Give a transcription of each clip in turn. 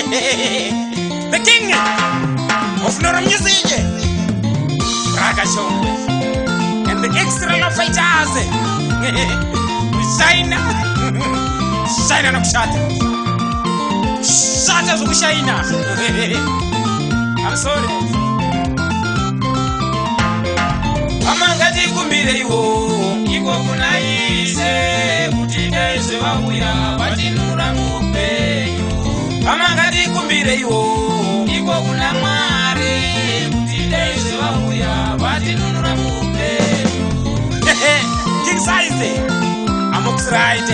The king of Nora music, Raka Shongwe, and the extra love fighters. China, China nokushata, shata zvokushaina. I'm sorry. Amangatikumbire iko kuna Ishe kuti dai zvevauya vatinura muupenyu. Amangatikumbire iko kuna Mwari kuti dai zvevauya vatinunura muupenyu. King size, Amox right.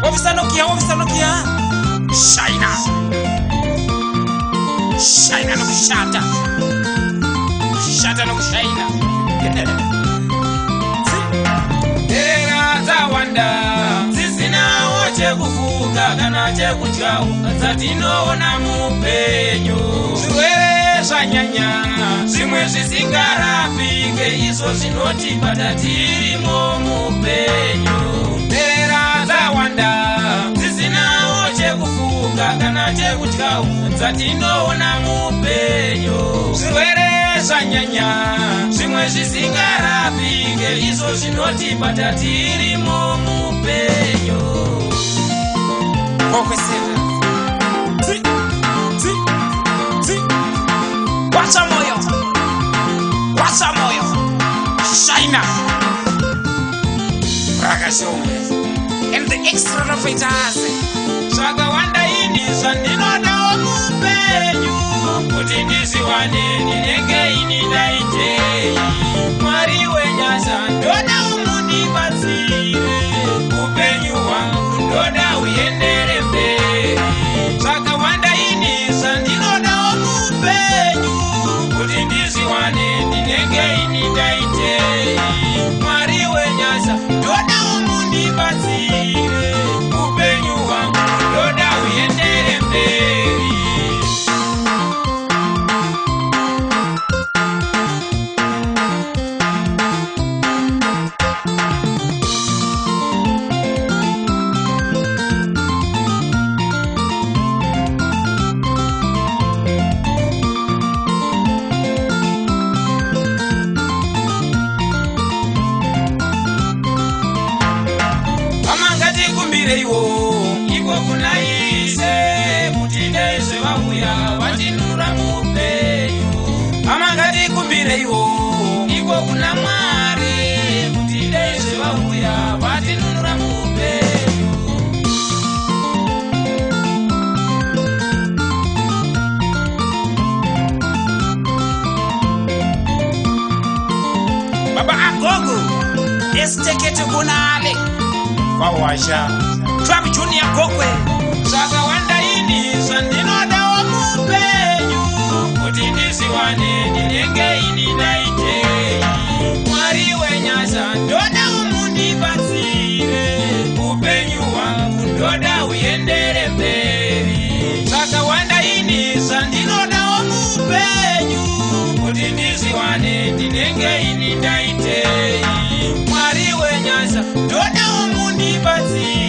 Officer Nokia, Officer Nokia. Shaina. Shaina nokushata. Shata nokushaina. Nherera dzawanda dzisinawo chekufuka kana chekudyawo dzatinoona muupenyu. Zvirwere zvanyanya zvimwe zvisingarapike izvo zvinotibata tirimo muupenyu. Nherera dzawanda dzisinawo chekufuka kana chekudyawo dzatinoona muupenyu. Zvirwere zvanyanya zvimwe zvisingarapike izvo zvinotibata tirimo muupenyu. Kokwesera. Ti, ti, ti. Wacha moyo. Wacha moyo. Shaina. Raka Shongwe. And the extra love fighters. Zvakawanda ini zvandinodawo muupenyu kuti ndizviwane ndinenge ini ndaitei. Mwari wenyasha ndoda mundibatsire upenyu hwangu ndoda huendere mberi. Zvakawanda ini zvandinodawo muupenyu kuti ndizviwane ndinenge ini ndaitei. Mwari wenyasha ndoda mundibatsire upenyu hwangu ndoda huendere mberi. Amangatikumbire iko kuna Ishe kuti dai zvevauya vatinunura muupenyu. Amangatikumbire iko kuna Mwari kuti dai zvevauya vatinunura muupenyu. Baba Agogo, Estekete kunale. Kwawasha. Club Junior Gokwe. Zvakawanda ini zvandinodawo muupenyu kuti ndizviwane ndinenge ini ndaitei. Mwari wenyasha ndoda mundibatsire upenyu hwangu ndoda huendere mberi. Zvakawanda ini zvandinodawo muupenyu kuti ndizviwane ndinenge ini ndaitei. Mwari wenyasha ndoda mundibatsire